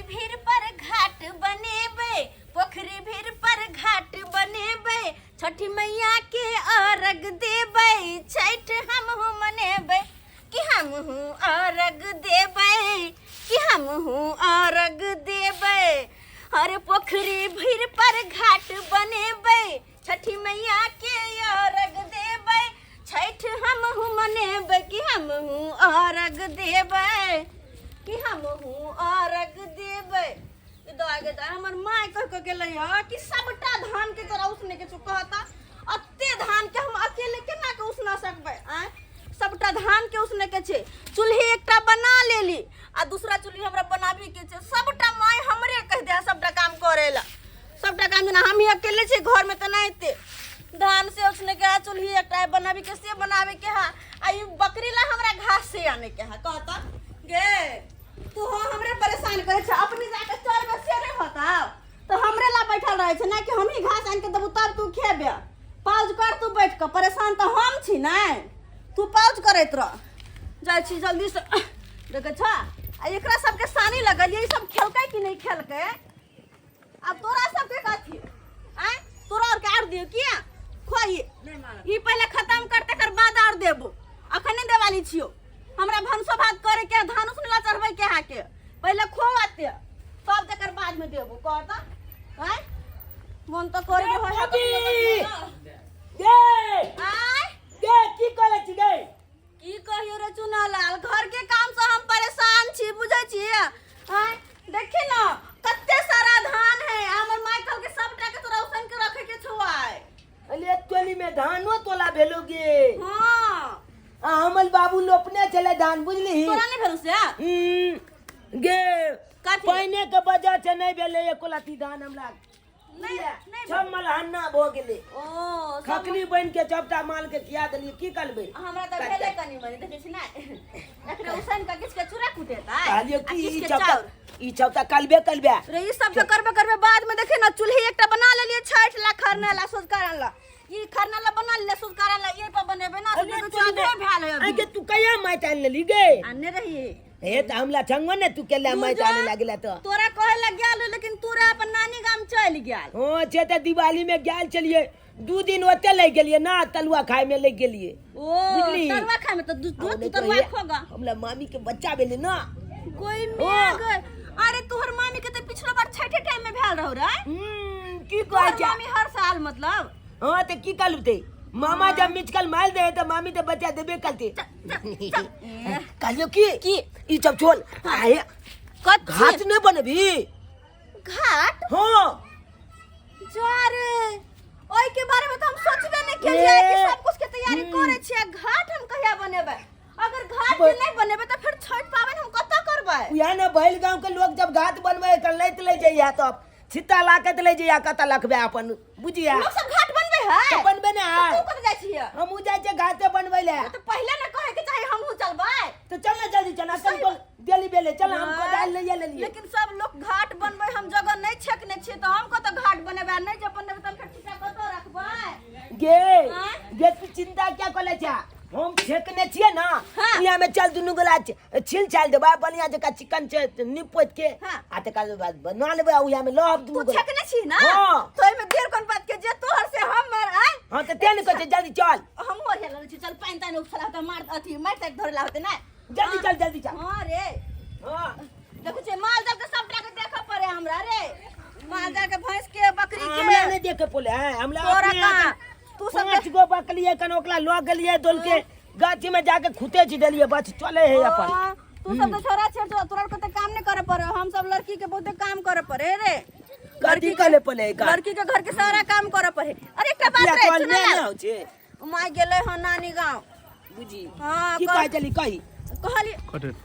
भीड़ पर घाट बनेबै, पोखरी भीड़ पर घाट बनेबै, छठी मैया के अर्घ देबै, छठि हमहूँ मनेबै, कि हमहूँ अर्घ देबै, कि हमहूँ अर्घ देबै। अरे पोखरी भीड़ पर घाट बनेबै, छठी मैया के अर्घ देबै, छठि हमहूँ मनेबै, कि हमहूँ अर्घ देबै, कि हमहूँ अर्घ देबै। दाय गे दाय, हमर माय कह के गेलै हँ कि सबटा धान के तोरा उसने के छौ। कहता अते धान के हम अकेले केना के उसना सकबै? आँय, सबटा धान के उसने के छै। चूल्ही एकटा बना लेली आ दूसरा चूल्ही हमरा बनाबी के छै। सबटा माय हमरे कह दे सबटा काम करे ला, सबटा काम जेना हम ही अकेले छै घर में, तऽ नहि एते धान से उसने के है, चूल्ही एकटा बनाबी के से बनाबे के है, आ ई बकरी ला हमरा घास से आने के है। कहता गे तू हो हमरे परेशान करे छै, अपने जाके चरबे से नहीं होता तो हमरे ला बैठल रहे छै ना कि हम ही घास आन के देबू तब तू खेबे। पाउज कर तू बैठ के, परेशान तऽ हम छी नै, तू पाउज करैत रह। जाइ छी जल्दी से, देखै छ आ एकरा सबके सानी लगल, ई सब खेलकै कि नहि खेलकै? अब तोरा सबके कथी आय, तोरा और के आर दियो किया खोई? ई पहले खत्म कर तकर बाद और देबो, अखन नहीं देवाली छियो। हमरा भनसो भात करे के, धान उसने ला चढ़बै के है के, पहले खोआते तब तकर बाद में देबो। कहता आय मन तो करे के होय। भाभी! गे आय गे, की करे छी गे? की कहियो रे चुनालाल, घर के काम से हम परेशान छी, बुझै छी? आय देखी न कते सारा धान है, हमर माय कहल के सबटा के तोरा उसन के रखे के छौ आय। अरे टोली में धानो तोला भेलो गे? हाँ। आ हमर बाबू लोपने छले धान, बुझली? तोरा नहीं भेलो से? गे कथी? पाइने के वजह से नहीं भेलै एको लत्ती धान हमरा। नहीं, नहीं। सब मलहन्ना भऽ गेलै। ओ सब। खखली बनि के सबटा माल के खिया देलियै, की करबै? हमरा तऽ भेलै कनी मनी, देखै छी ने, एकरे उसन के किछ के चूड़ा कुटेतै कहलियै आ कि किछ ई के चौता चाउर। ई चौता कलबे कलबे रे, ई सब तऽ करबे करबे, बाद में देखे ना चूल्ही एकटा बना लेलियै छठि ला, खरना ला, सोझका ला, ई खरना ला बना लेलियै, सोझका ला ये पर बनेबै ना। अरे से तोरी आधे भेल है अभी। आगे तू कहिया माटि आनि लेली गे? आने रही। हे तऽ हमरा छंगो ने तू केला माटि आने लागला तऽ। तोरा कहे लग गेल, लेकिन तोरा अपन नानी गाम चलि गेल। हाँ से तऽ दिवाली में गेल छलियै, 2 दिन ओते लागि गेलियै ना, तलुआ खाय में लागि गेलियै। ओ। बुझली? तरुआ खाय में तऽ दू आ दू नहि तरुआ तऽ खोगा। हमरा मामी के बच्चा भेलै ना। कोई में गए। अरे तोहर मामी के तऽ पिछलो बार छठे टाइम में भेल रहो रे। की कहै तोहर छै? मामी हर साल मतलब। हाँ तऽ की कहलू ते मामा जब मिचकल मारि दे तऽ मामी तऽ बच्चा देबे करते। ए, कहलियो की की? ई सब छोड़ आए। कथी? घाट नहीं बनबी? घाट? हाँ। जा रे, ओई के बारे में तो हम सोचबे नहीं केलियै कि ए, सब कुछ के तैयारी करे छियै, घाट हम कहिया बनेबै? अगर घाट जे नहीं बनेबै तऽ फिर छठ पाबनि हम कतऽ करबै? उएह ने, बैल गांव के लोग जब घाट बनबै तऽ लैत ले जइया, तब छित्ता लाके ले जइया, कतऽ लखबे अपन बुझिया। लोग सब घाट बनबै है? तऽ बनबे ने है। तू कतऽ जाइ छियै? हमहूँ जाइ छियै घाटे बनबै लए। तऽ पहिले ने कहे के चाही, हमहूँ चलबै। तऽ चल ने जल्दी चल, अखन तो डेली बेले चल, हम कोदारि लैये लेलियै। लेकिन सब लोग घाट बनबै, हम जगह नहीं छेकने छियै तऽ हम कतऽ घाट बनेबै? आ नहि जे बनेबै तऽ हम फेर छिट्टा कतऽ रखबै? गे आँय? गे, तू चिंता क्या करै छै? हम छेकने छियै ना। हाँ। यहाँ में चल, दुनू गोला छिल छाल देबै बढ़िया जकाँ, चिकन छै नीप पोति के। हाँ। आ तकर बाद बना लेबै आ उएह में लहब तू दुनू गोला। छेकने छी ना? हाँ। तो एहिमे देर कोन बात के, जे तोहर से हमर आय। हाँ तऽ तें ने कहै छै, जल्दी चल। हमहूँ ओरिया लेने छी, चल पानि तानि उपसला होतै, मार अथी मारि तारि धरला होतै ना। जल्दी चल, जल्दी चल। हाँ रे। हाँ। देखै छियै माल जाल के सबटा के देखऽ पड़े हमरा रे, माल जाल के, भैंस के, बकरी के। हमरा नहि देखे पोले हैं हमरा। तोरा अपने कहाँ? यहाँ तू सब 5 गो बकरी है कन, ओकरा लऽ गेलियै दोल के गाछी में जाके खुते छी देलियै, बस चले है अपन। हाँ, तू सब तो छोरा छे तो तोरा के तो काम नहीं करे पड़े, हम सब लड़की के बहुते काम करे पड़े रे। कथी करे पड़े का? लड़की के घर के सारा काम करे पड़े। अरे एकटा बात रे, चल सुन ने। ना। ने होइ छै। माय गेलै हँ नानी गाँव। बुझी? हाँ। की कहै छली, कही। कहली कटत।